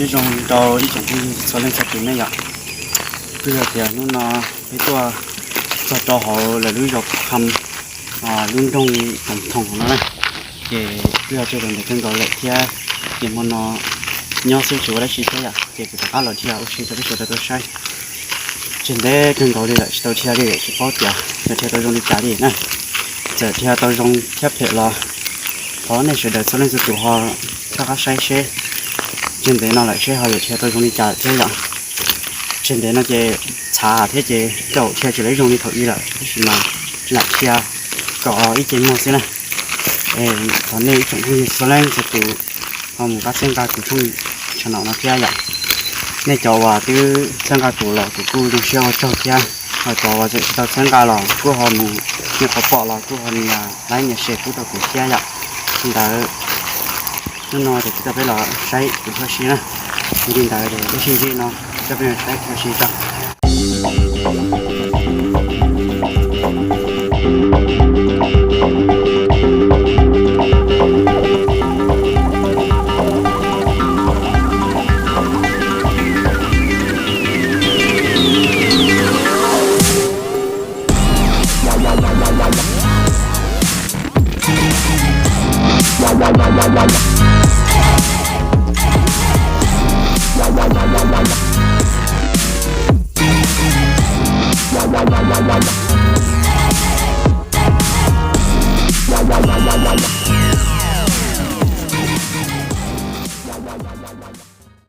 Nyob zoo rau ib tsoom phooj ywg txhua leej txhua tus nej yom. Kuj yog tias hnub no peb tuaj txog rau hauv lawv lub zos Ham, lub nroog Toom Thoom no na, ces kuj yog tsaug ntawv kawg nkaus lawm thiab. Ces hmo no nyob xwb tsis ua dab tsi thiab yom, ces kuv rov qab los dhia ua si rau peb sawv daws tau saib. Tseem ntev kawg nkaus li lawm tsis tau dhia li, tsis paub tias yuav dhia tau zoo li cas li na. Txawm dhia tau zoo thiab phem los thov nej sawv daws txhua leej txhua tus ho thov qab saib seb. Tseem ntev no lawm seb ho yuav dhia tau zoo li cas thiab yom. Tseem ntev no ces txhav thiab ces caum dhia tsis lawv zoo li thaum ub lawm, tab sis mas lam dhia kom ib ce muag xwb na. Thov nej ib tsoom phooj ywg txhua leej txhua tus ho mus pab txhawb nqa kuv tshooj channel no thiab yom. Nej cov uas twb txhawb nqa kuv los kuv kuj zoo siab ua tsaug thiab. Ho cov uas tseem tsis tau txhawb nqa los kuj ho mus nias qhov pom los kuj ho nias like nias share pub rau kuv thiab yom. Li ntawd, hnub no ces kuv coj peb los saib kuv huab si na. Yog li ntawd ces lub sij hawm no coj peb los saib huab si tso.